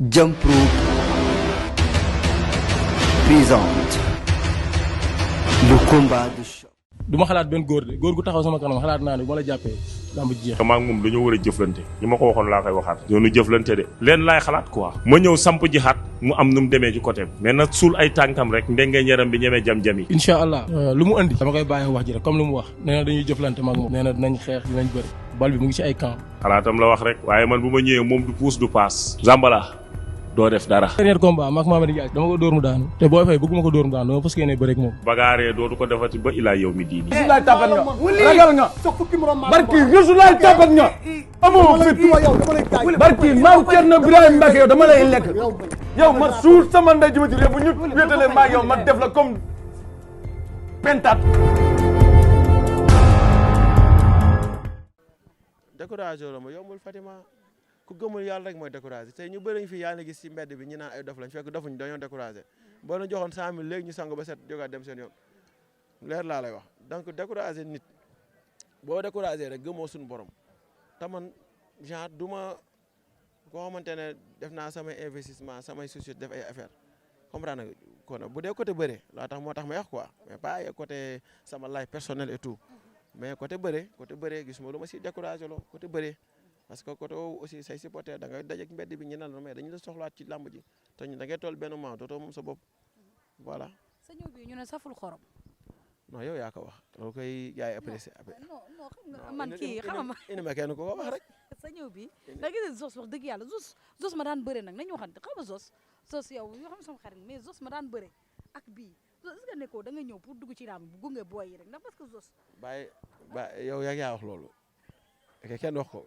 Jampro présente le combat de choc. du ma xalaat benn góor de góor gu taxaw sama kanam xalaat naa ne bu ma la jàppee lamb ji jeex. maa ngi moom dañoo war a jëflante ñi ma ko waxoon laa koy waxaat ñoonu jëflante de leen laay xalaat quoi ma ñëw samp ji xaat mu am nu mu demee ci côté mais nag suul ay tànkam rek ndengee ñaram bi ñemee jam-jam yi. incha allah lu mu andi dama koy bàyyi wax ji rek comme lu mu wax nee na dañuy jëflante mag moom nee na dinañ xeex dinañ bëri bal bi mu ngi ci ay camp. xalaatam la wax rek waaye man bu ma ñëwee moom du puus du paas Zambala doo def dara. dernier combat maak Mamady Diagne dama ko dóor mu daanu te boo fay bëgguma ko dóor mu daanu dama fas yéene bëre ak moom. bagaaree dootu ko defati ba ilaa yow mi diini. Rasulaay tapet nga ragal nga barki Rasulaay tapet nga amoo fit barki maam Cerno Birahim Mbacke yow dama lay lekk yow ma suul sama ndey ji ma juree bu ñu wéetalee maa yow ma def la comme pentat. découragé la ma yombul Fatima ku gëmul yàlla rek mooy découragé tey ñu bëriñ fii yaa ngi gis ci mbedd bi ñu naan ay dof lañ fekk dofuñ dañoo découragé boo la joxoon 100 000 léegi ñu sangu ba set jógaat dem seen yoon leer laa lay wax donc découragé nit boo découragé rek gëmoo suñu borom te man genre du ma koo xamante ne def naa samay investissement samay société def ay affaire comprendre nga kon bu dee côté bëre laa tax moo tax ma wax quoi mais pas ay côté sama life personnel et tout mais côté bëre gisuma lu ma si découragé loo côté bëre parce que côté aussi say supporter da ngay dajeeg mbedd bi ñu naan la mais dañu la soxlaat ci làmb ji te ñu da ngay toll benn moment dootoo moom sa bopp voilà. sa ñëw bi ñu ne saful xorom. non yow yaa ko wax loolu koy gars yi apprécié. non xam nga man kii xam nga indi ma kenn ko wax rek. sa ñëw bi da gis Zos wax dëgg yàlla Zos ma daan bëre nag nañu waxante xam nga Zos yow yoo xam sama xarit mais Zos ma daan bëre ak bii Zos est-ce que nekkoo da nga ñëw pour dugg ci làmb bu gunge booy yi rek ndax parce que Zos. bàyyi yow yaa wax loolu kenn wax ko.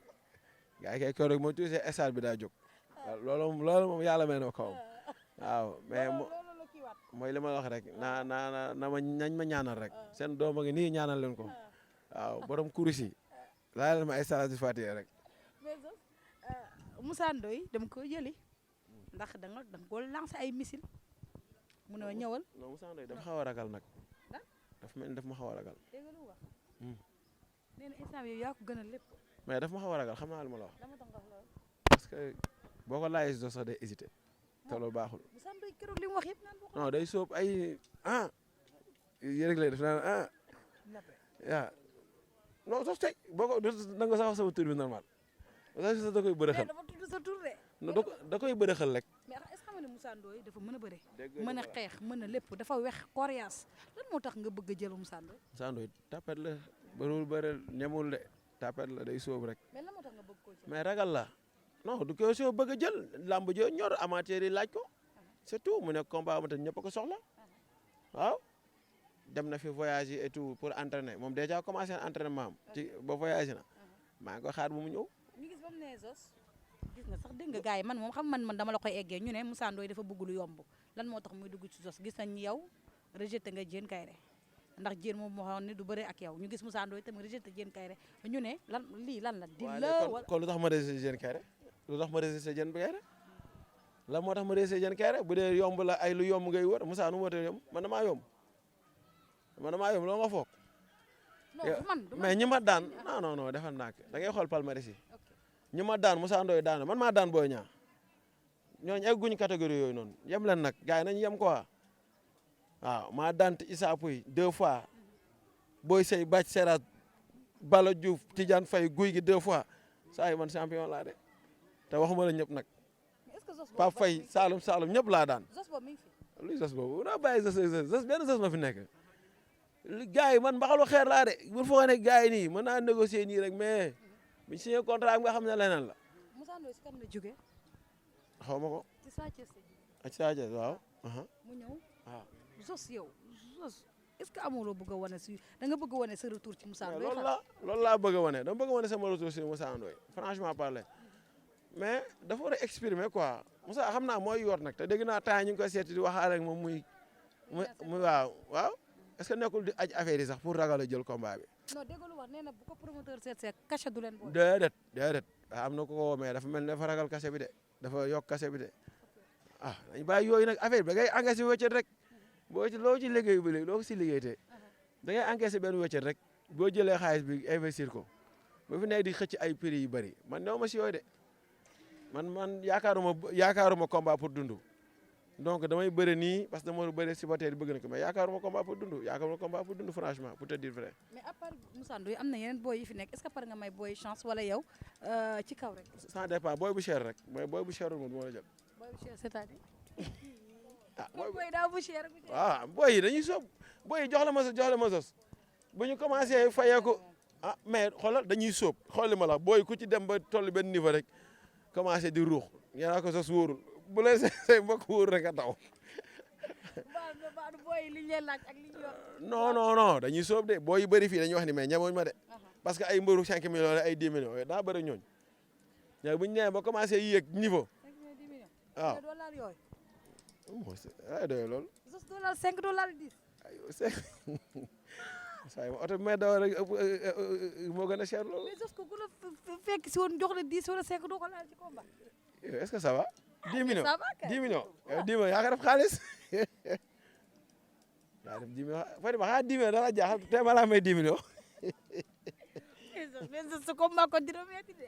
gaa yi kay kër rek moo tuuti stade bi daa jóg loolu moom yàlla may na kawam waaw mais mooy li ma wax rek nañ ma ñaanal rek seen doom a ngi nii ñaanal leen ko waaw borom kurus yi laajal ma ay salatu fatiha rek. mais Moussa Ndoye dama ko jëli ndax da nga ko lancé ay missile mu ne ñëwal. non Moussa Ndoye dafa xaw a ragal nag dafa mel ni daf ma xaw a ragal. dégg nga lu wax nee na instant bi yaa ko gën a lépp. mais daf ma xaw a ragal xam naa lu ma la wax dama tax nga wax loolu. parce que boo ko laajee sax day hésité te loolu baaxul. Moussa Ndoye keroog li mu wax yëpp naan boo ko. non day sóob ay yéen rek lay def naan yaa non sax tey boo ko da nga sax wax sama tur bi normal sax da koy bërëxal. dafa tudd sa tur de. non da koy bërëxal rek. mais est-ce que xam nga ne Moussa Ndoye dafa mën a bëre. mën a xeex mën a lépp dafa wex coriace lan moo tax nga bëgg a jël Moussa Ndoye. Moussa Ndoye tapet la bërul bëre ñemul de. tapet la day sóob rek. mais lan moo tax nga bëgg ko jël. mais ragal la non du ko soo bëgg a jël làmb jo ñor amateur yi laaj ko c'est tout mu nekk combat amate ñëpp ko soxla waaw dem na fi voyage yi et tout pour entraîner moom déjà commencé entraînement am ci ba voyage na maa ngi ko xaar bu mu ñëw. ñu gis ba mu nee Zos gis nga sax dégg nga gars yi man moom xam man dama la koy eggee ñu ne Moussa Ndoye dafa bëgg lu yomb lan moo tax muy dugg ci Zos gis nañ yow rejeté nga Diène Kaïré ndax Diène moom moo xam ne du bëre ak yow ñu gis Moussa Ndoye tamit rejeté Diène Kaïré ñu ne lan la. di la wala kon lu tax ma rejeté Diène Kaïré lu tax ma rejeté Diène Kaïré la moo tax ma rejeté Diène Kaïré bu dee yomb la ay lu yomb ngay wër Moussa nu mu wootee yomb man damaa yomb loo nga foog. mais ñi ma daan non defal naa ko da ngay xool palmarès yi ñi ma daan Moussa Ndoye daan man maa daan Boy Niang ñooñu egguñu catégorie yooyu noonu yem leen nag gars yi nañu yem quoi. waaw maa dant Issa Pouye 2 fois Boy Sey Bac Serat Bala Diouf Tidiane Faye guy gi 2 fois saa yi man champion laa de te waxuma la ñëpp nag Pape Faye Saloum ñëpp laa daan. luy Zos boobu naa bàyyi Zos benn Zos ma fi nekk gars yi man mbaxalu xeer laa de bu foo ne gars yi nii mën naa négocier nii rek mais biñ signé contrat nga xam ne leneen la. Moussa Ndoye si kan la jógee. xaw ma ko. ci Sa Thiès ak Sa Thiès waaw. mu ñëw waaw. Zos yow Zos est-ce que amuloo bëgg a wane si da nga bëgg a wane sa retour ci Moussa Ndoye. loolu laa bëgg a wane dama bëgg a wane sama retour ci Moussa Ndoye franchement parler mais dafa war a exprimer quoi Moussa xam naa mooy yor nag te dégg naa temps ñu ngi koy seeti di waxaale ak moom muy waaw est-ce que nekkul di aj affaire yi sax pour ragal a jël combat bi. non dégg lu wax nee na bu ko promoteur seet cachet du leen boole. déedéet am na ko woo mais dafa mel ne dafa ragal cachet bi de dafa yokk cachet bi de dañu bàyyi yooyu nag affaire bi da ngay engagé wéccet rek. boo ci loo ci liggéey ba léegi loo ko si liggéey te da ngay encaissé benn wéccet rek boo jëlee xaalis bi investir ko ba fi nekk di xëcc ay prix yu bëri man néew ma si yooyu de man yaakaaruma combat pour dund donc damay bëre nii parce que dama bëre supporter bëgg na ko mais yaakaaruma combat pour dund franchement pour te dire vrai. mais à part Moussa Ndoye am na yeneen booy yi fi nekk est-ce que par nga may booy chance wala yow ci kaw rek. ça dépend booy bu cher rek mais booy bu cherul moom du ma la jël. booy bu cher c'est-à-dire. ah booy daa bu cher bu cher. waaw booy yi dañuy soob booy yi jox la ma sos bu ñu commencé fayee ko mais xoolal dañuy sóob xool li ma la booy ku ci dem ba toll benn niveau rek commencé di ruux ñaanal ko sos wóorul bu lay say mbokk wóor rek a taw. baadu booy yi li ñu leen laaj ak li ñu yor. non dañuy sóob de booy yu bëri fii dañuy wax ni mais ñamooñ ma de parce que ay mbëru 5 millions la ay 10 millions yooyu daa bëri ñooñ ñooy bu ñu nee ba commencé yéeg niveau. 10 millions. waaw dollar yooyu. ay doy loolu. sos dollar 5 dollar 10. aywa saa ma oto bi may daw rek moo gën a cher loolu. mais sos ko ku la fekk si woon jox la 10 wala 5 doo ko laal ci combat. est-ce que ça va. 10 millions ça va kay 10 millions. 10 millions yaa ngi def xaalis yaa def 10 millions Fatima xanaa 10 millions dara jaaxal tey ma laa may 10 millions. mais sos sa combat kon dina metti de.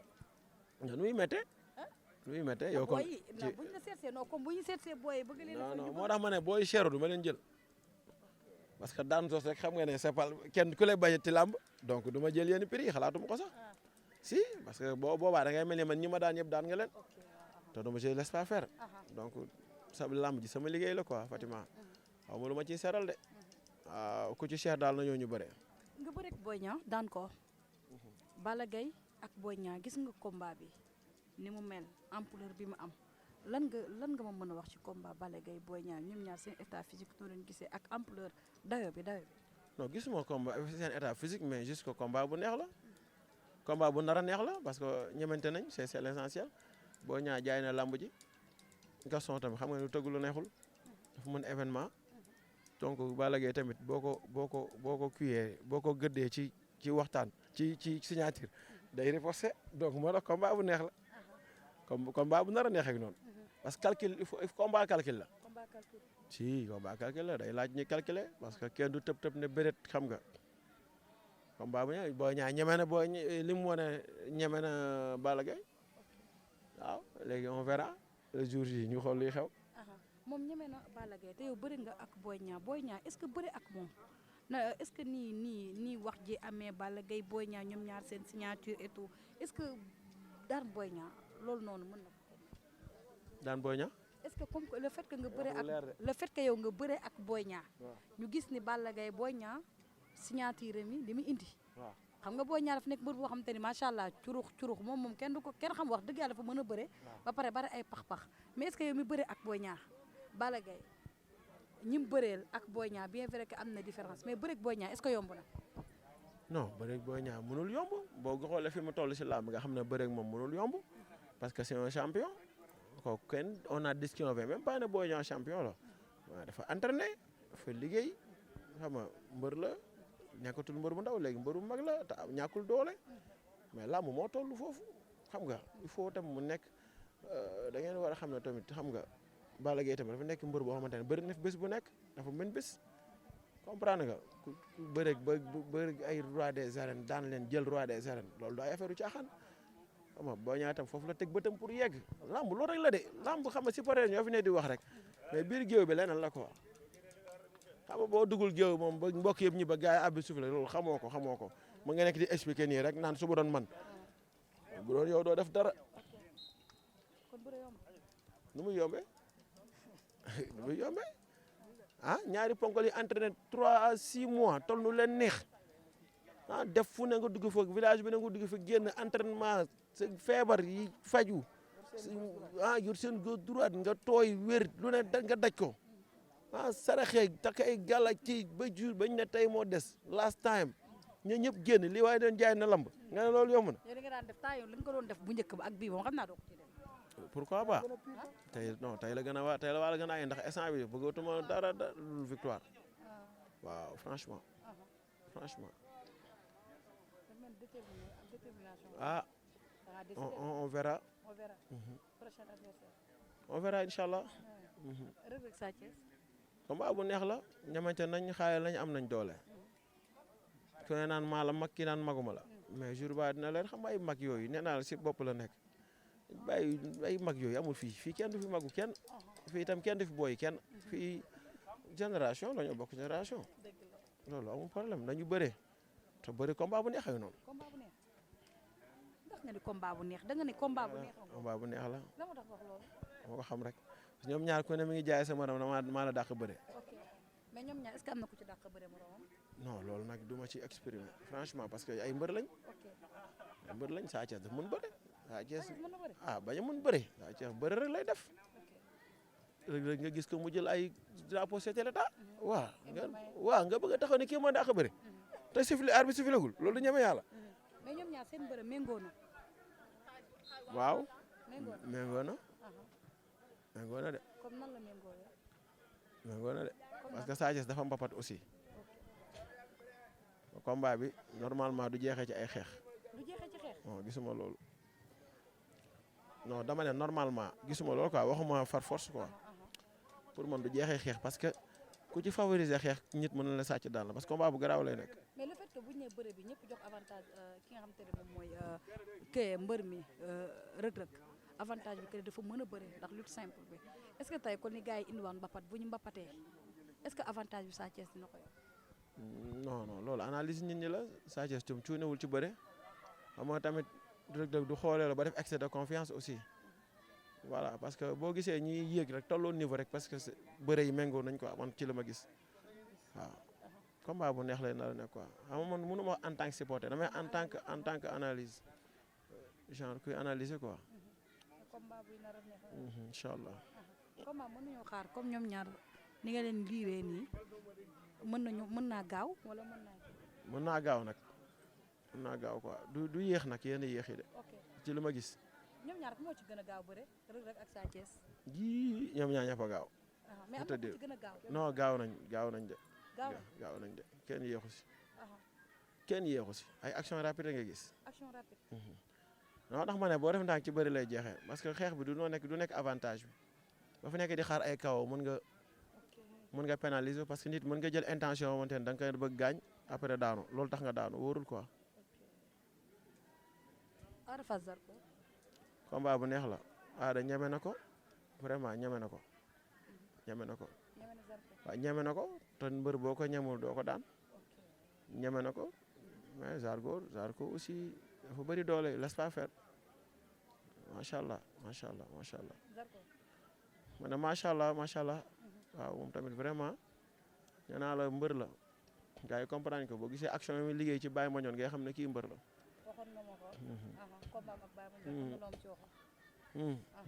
nu muy méttee. nu muy méttee yow kon booy yi bu ñu la seetsee non comme bu ñu seetsee booy yi bëgg leen non moo tax ma ne booy cher du ma leen jël. parce que daan sos rek xam nga ne c'est pas kenn ku lay bañ ci làmb donc du ma jël yenn prix yi xalaatuma ko sax si parce que boobaa da ngay mel ni man ñi ma daan yëpp daan nga leen te du ma je laisse pas faire donc sa làmb ji sama liggéey la quoi Fatima xaw ma lu ma ciy seral de waaw ku ci cher daal na ñoo ñu bëre. nga bëre ak Boy Niang daan ko Balla Gaye ak Boy Niang gis nga combat bi ni mu mel ampleur bi mu am lan nga ma mën a wax ci combat Balla Gaye Boy Niang ñoom ñaar seen état physique noo leen gisee ak ampleur dayo bi. non gisuma combat seen état physique mais juste que combat bu neex la combat bu nar a neex la parce que ñemente nañ c'est l'essentiel Boy Niang jaay na lamb ji Gaston tamit xam nga lu tëgg lu neexul dafa mën événement donc Balla Gaye tamit boo ko kuyee boo ko gëddee ci waxtaan ci signature day riposté donc moo tax combat bu neex la combat bu nar a neex ak noonu parce que calcul il faut combat calcul la. si combat calcul la day laaj ñu calculer parce que kenn du tëb ne bëreet xam nga combat bu ñëw Boy Niang ñeme na li mu wane ñeme na Balla Gaye waaw léegi on verra le jour yi ñu xool luy xew. moom ñeme na Balla Gaye te yow bëri nga ak Boy Niang est-ce que bëri ak moom na est-ce que nii wax ji amee Balla Gaye Boy Niang ñoom ñaar seen signature et tout est-ce que daan Boy Niang loolu noonu mën na ko. daan Boy Niang. est-ce que comme le fait que nga bëre ak le fait que yow nga bëre ak Boy Niang ñu gis ni Balla Gaye Boy Niang signature mi li mu indi. waaw xam nga Boy Niang dafa nekk mbër boo xamante ni macha allah curux moom kenn xam wax dëgg yàlla dafa mën a bëre. ba pare bari ay pax-pax mais est-ce que yow mi bëre ak Boy Niang Balla Gaye ñi mu bëreel ak Boy Niang bien vrai que am na différence mais bëre ak Boy Niang est-ce que yomb na. non bëre ak Boy Niang mënul yomb boo xoolee fi mu toll si làmb nga xam ne bëre ak moom mënul yomb parce que c'est un champion. kooku kenn on a disconvé même pas ne Boy Niang champion la waaw dafa entraîné dafa liggéey xam nga mbër la ñàkkatul mbër bu ndaw léegi mbër bu mag la te ñàkkul doole mais làmb moo toll foofu xam nga il faut tam mu nekk da ngeen war a xam ne tamit xam nga Balla Gaye tamit dafa nekk mbër boo xamante ne bëri na fi bés bu nekk dafa mën bés comprendre nga ku bëri ay roi des arènes daan leen jël roi des arènes loolu du ay affaire u caaxaan xam nga Boy Niang tam foofu la teg bëtam pour yegg lamb loolu rek la de lamb xam nga supporter ñoo fi ne di wax rek mais biir géew bi leneen la quoi xam nga boo dugul géew moom ba mbokk yëpp ñi ba gars yi abbi suuf la loolu xamoo ko mu nga nekk di expliquer nii rek naan su bu doon man bu doon yow doo def dara nu muy yombee ñaari ponkal yi entraîné 3 à 6 mois toll nu leen neex def fu ne nga dugg fa village bi ne nga dugg fa génn entraînement feebar yi faju yor seen go droite nga tooy wér lu ne nga daj ko saraxee takk ay gàlla ci ba jour bañ ne tey moo des last time ña ñëpp génn li waaye doon jaay na lamb nga ne loolu yomb na. yow li nga daan def temps yow li nga ko doon def bu njëkk ba ak bii moom xam naa doo ko ci def. pourquoi pas tey la gën a waa tey la waa la gën a ay ndax instant bi bëggatuma dara victoire waaw franchement. On verra. On verra incha allah. combat bu neex la ñamante nañ xaay lañ am nañ doole. ku ne naan maa la mag ki naan maguma la mais jour ba dina leen xam ay mag yooyu nee naa la si bopp la nekk bàyyi ay mag yooyu amul fii kenn du fi magu kenn fii itam kenn du fi booy kenn fii génération la ñu bokk génération loolu amul problème nañu bëree te bëri combat bu neex ak noonu. combat bu neex ndax nga ni combat bu neex da nga ni combat bu neex. combat bu neex la. lan moo tax wax loolu. moo ko xam rek ñoom ñaar ku ne mi ngi jaay sa morom maa la dàq bëre. ok mais ñoom ñaar est-ce que am na ku ci dàq bëre moromam. non loolu nag du ma ci exprimer franchement parce que ay mbër lañ. ok ay mbër lañ Sa Thiès dafa mën bëre. Sa Thiès mën na bëre. bañ a mën bëre Sa Thiès bëre rek lay def. rek nga gis ko mu jël ay drapeau chef de l'État waaw nga bëgg a taxaw ne kii moo dàq bëre. te sifflet arbitre sifflegul loolu du ñeme yàlla. mais ñoom ñaar seen bëre méngoo na. waaw méngoo na. méngoo na de. comme nan la méngoo ya. méngoo na de parce que Sa Thiès dafa mbapat aussi. combat bi normalement du jeexee ci ay xeex. du jeexee ci xeex. non gisuma loolu. non dama ne normalement gisuma loolu quoi waxuma far force quoi. pour man du jeexee xeex parce que ku ci favoriser xeex nit mën na la sàcc daal la parce que combat bu garaaw lay nekk. mais le fait que bu ñu nee bëre bi ñëpp jox avantage ki nga xamante ne moom mooy kii mbër mi rëg-rëg avantage bi que dafa mën a bëre ndax lutte simple bi est-ce que tey kon ni gars yi indiwaan mbapat bu ñu mbapatee est-ce que avantage bi Sa Thiès dina ko yor. non loolu analyse nit ñi la Sa Thiès tam cuunewul ci bëre xam nga tamit rëg-rëg du xoolee la ba def excès de confiance aussi. voilà parce que boo gisee ñi yéeg rek tolloo niveau rek parce que bëre yi méngoo nañ quoi man ci la ma gis waaw combat bu neex lay nar a nekk quoi xam nga man mënu ma en tant que supporter damay en tant que analyse genre kuy analyser quoi. combat buy nar a neex. incha allah. combat mën nañoo xaar comme ñoom ñaar ni nga leen liiree nii mën naa gaaw wala mën naa gaaw nag mën naa gaaw quoi du yéex nag yenn yéex yi de. ci li ma gis. ñoom ñaar moo ci gën a gaaw bëre Reug Reug ak Sa Thiès. ji ñoom ñaar ñëpp a gaaw. mais am na ci gën a gaaw. non gaaw nañ de. gaaw nañ de kenn yéexu si. kenn yéexu si ay action rapide nga gis. action rapide. non ndax ma ne boo def ndànk ci bëri lay jeexee parce que xeex bi du nekk avantage bi ba fa nekk di xaar ay kaw mën nga pénaliser parce que nit mën nga jël intention wante ne da nga koy bëgg gaañ après daanu loolu tax nga daanu wóorul quoi. combat bu neex la Ada ñeme na ko vraiment ñeme na ko waaw ñeme na ko te mbër boo ko ñemul doo ko daan ñeme na ko mais Zarko aussi dafa bëri doole laisse pas faire macha allah ma ne macha allah waaw moom tamit vraiment nee naa la mbër la gars yi comprendre ko boo gisee action yi muy liggéey ci Baye Mandione ngay xam ne kii mbër la.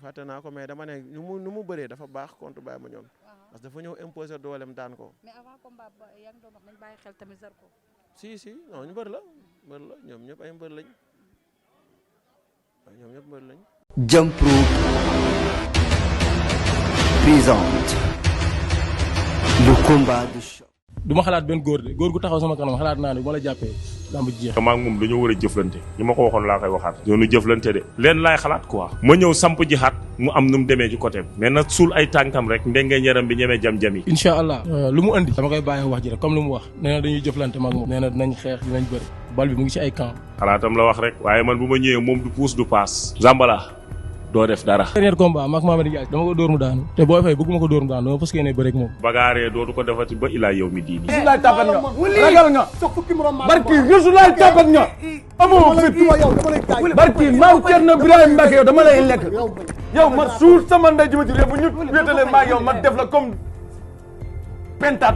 fàtte naa ko mais dama ne nu mu bëree dafa baax contre Baye Mandione parce que dafa ñëw imposer doolem daan ko. mais avant combat ba yaa ngi doon wax nañ bàyyi xel tamit Zarko. si non ñu mbër la ñoom ñëpp ay mbër lañ Jam Pro présente le combat de choc. du ma xalaat benn góor de góor gu taxaw sama kanam xalaat naa ne bu ma la jàppee lamb ji jeex. maa ngi moom dañoo war a jëflante ñi ma ko waxoon laa koy waxaat ñoonu jëflante de leen laay xalaat quoi ma ñëw samp ji xaat mu am nu mu demee ci côté mais nag suul ay tànkam rek ndenge ñaram bi ñemee jam-jam yi incha allah lu mu andi dama koy bàyyi wax ji rek comme lu mu wax nee na dañuy jëflante mag moom nee na dinañ xeex dinañ bëri bal bi mu ngi ci ay camp xalaatam la wax rek waaye man bu ma ñëwee moom du puus du paas Zambala doo def dara. dernier combat maak Mamady Diagne dama ko dóor mu daanu te booy fay bëgguma ko dóor mu daanu dama fas yéene bëre ak moom. bagaaree dootu ko defati ba ilaa yow mi diini. Rasulaay tapet nga ragal nga barki Rasulaay tapet nga amoo fit barki maam Cerno Birahim Mbacke yow dama lay lekk yow ma suul sama ndey ji ma jur bu ñu wéetalee maa yow ma def la comme pentat